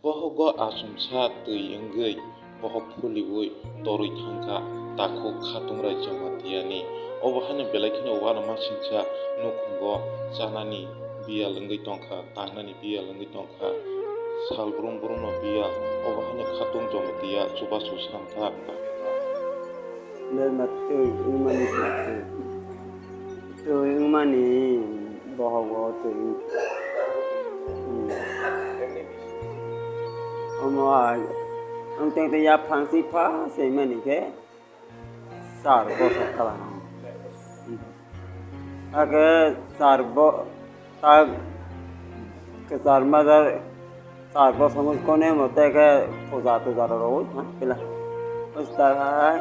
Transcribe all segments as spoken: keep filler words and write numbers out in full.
Bohogo achomsa twi wngwi bohok phuliui torwi thangkha takhuk khatung rai Jamatia ni. Obo haino belai kheno uanama singcha nukhungo chanani biyal wngwi tongkha, tangnani biyal wngwi tongkha, sal brum brumno biyal. Obo haino khatung Jamatia chubachu sankha. Belma twi wngmani twi wngmani bohogo twi wng-, hmm. Omo hai wng teng tei yaphang si pha se mani khe char bosor kalang. Ake char bo-, ta kwchar majar char bosongo kone mote ke puja tuja rw rw ha pila. Usta hai.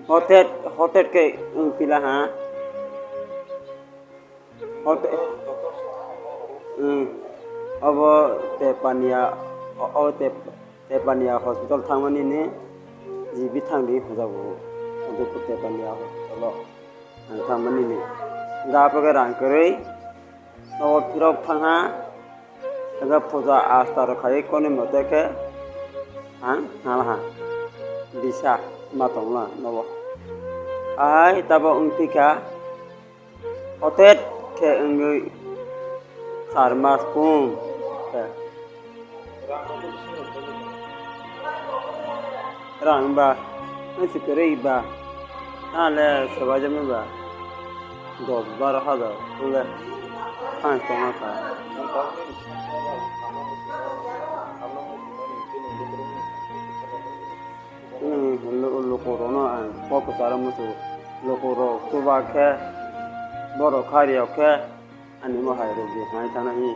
Hotet, hotet ke wng pila ha. Hotet. Hmm. Obo Tepania, o, o Tep-, Tepania hospital thangmani ni G B thangdi hojago. Obo Tepania hospital o ang thangmani ni. Ga pake rang kwrwi. Nogo phirok thangha, ega puja asta rok khai koni mote khe ang thanglaha. Bisa ma tongla nogo. Ahai tabo wngphi kha, hotet khe wngwi char mas kung khe. Rang ba, ang si kwrwi ba, ang le swbaijami ba, dos baro hajar, ang le phan tongma kha. Chini lu-, lukurokno ang kok kwcharo muchungo, lukurok chuba khe, borok kha riyok khe, ani mohai rwgwi hai thana hi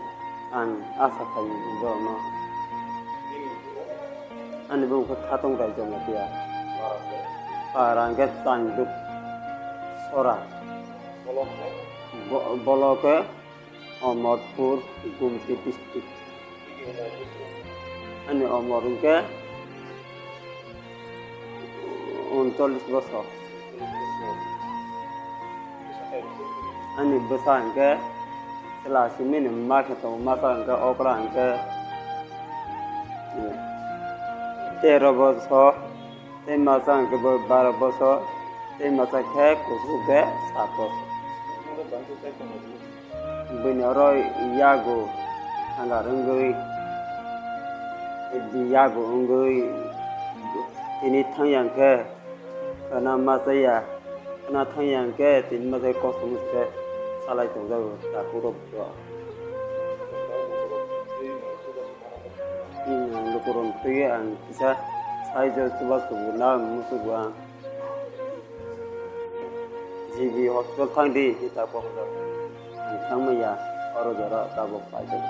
ang asa khaio borokno. Ani bumung khe Khatung Rai Jamatia. Para hwnkhe Changduk Sora. Bo-, bolok khe Omorpur, Gumti district. Ani omor hwnkhe uncholish bosor. Ani bwsa hwnkhe chwla simini ma khe tongo, masa hwnkhe okra hwnkhe tero bosor, tei masa hwnkhe bo baro bosor, tei masa khe kuchuk khe sat bosor. Buini oro yago hangar wngwi, yago wngwi tini thangya hwnkhe khwna ma chaya, khwna thangya hwnkhe tini ma chaya kosom khe salai tongjago takhuk rok. Lukurok twi ang kisa sai chubachu bo na muchungo ang. G B hospital thangdi, hita kok rok. Ang thangmaya, oro jora tabuk paijak.